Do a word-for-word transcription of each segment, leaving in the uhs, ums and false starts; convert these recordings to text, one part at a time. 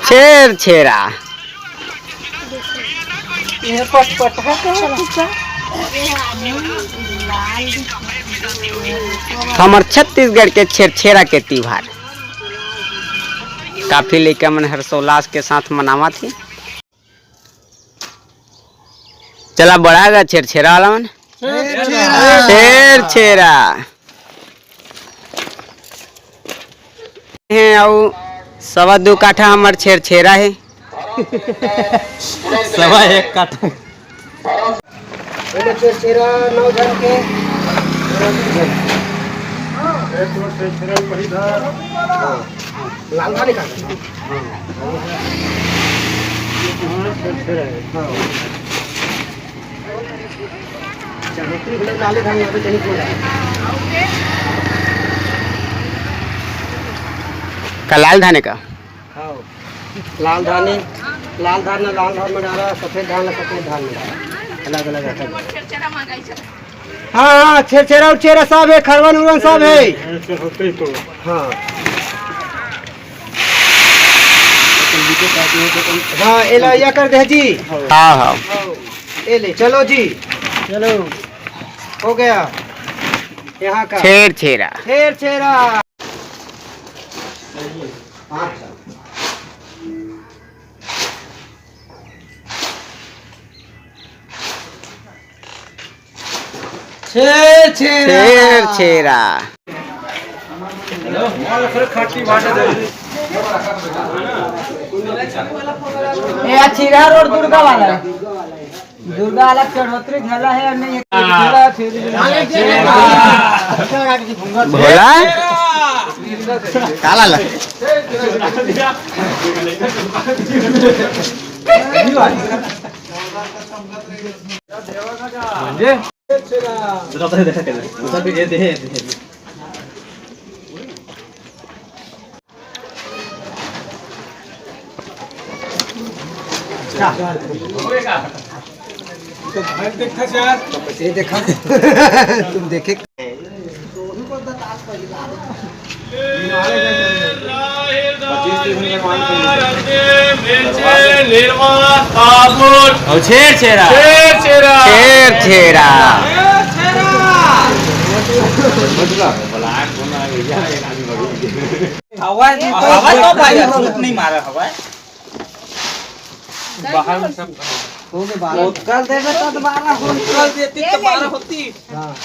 छेरछेरा। ये पटपट है तो कुछ। हमर छत्तीसगढ़ के छेरछेरा के तिहार काफी लइका मन हर्षोल्लास के साथ मनावत हे। चला बड़ा गा छेरछेरा वाला मन। छेरछेरा। छेरछेरा। हे अउ सवा दू काठा हमर छेरछेरा हे। सवा एक काठा। ये छेरछेरा नौ झन के। लाल धान का। का लाल धाने का? हाँ। लाल धाने, लाल धान ला लाल धान में डाला, सफेद धान ला सफेद धान में डाला। अलग अलग रखा जाए। हाँ, हाँ, छेरछेरा और छेरा सब है, खरवन उरवन सब है। हाँ। हाँ, एला या कर दे जी। हाँ, हाँ। हाँ, ए ले, चलो जी। चलो। हो गया। यहाँ का। छेरछेरा। छेरछेरा। हाँ। छेरछेरा। छेरछेरा। ए, आ छेरा रोड दुर्गा वाला है। दुर्गा वाला चढ़ोतरी घला है और नहीं है। भोला? काला ला? तो भाई देखा यार। ये देखा। तुम देखे। और छेरछेरा। छेरछेरा। हवा जी, हवा तो भाई, भूत नहीं मारा हवा। बाहर में सब हो गए बारह। कल देवे तो बारह हो, कल देती तो बारह होती। हाँ।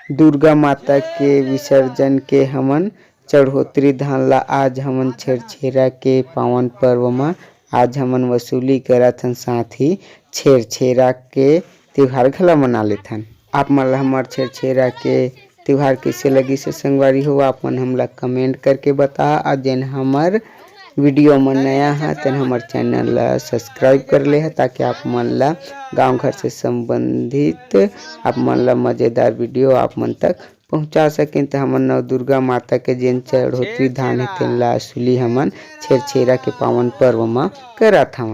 दुर्गा माता के विसर्जन के हमन चढ़ोतरी धान ला आज हमन छेरछेरा के पावन पर्व म आज हमन वसूली करत हन, साथ ही छेरछेरा के तिहार घला मना लेथन। आप मन ला हमर छेरछेरा के तिहार कइसे लगिस हे संगवारी हो, आप मन हमला comment करके बताहा। अउ जेन हमर video म नया हा तेन हमर channel ला subscribe कर ले हा, ताकि आप मन ला गांव घर से संबंधित आप मन ला मजेदार video आप मन तक पहुंचा सकें। त हमन नव दुर्गा माता के जेन चढ़ोतरी धान हे तेन ला असुली हमन छेरछेरा के पावन पर्व म करत हवन।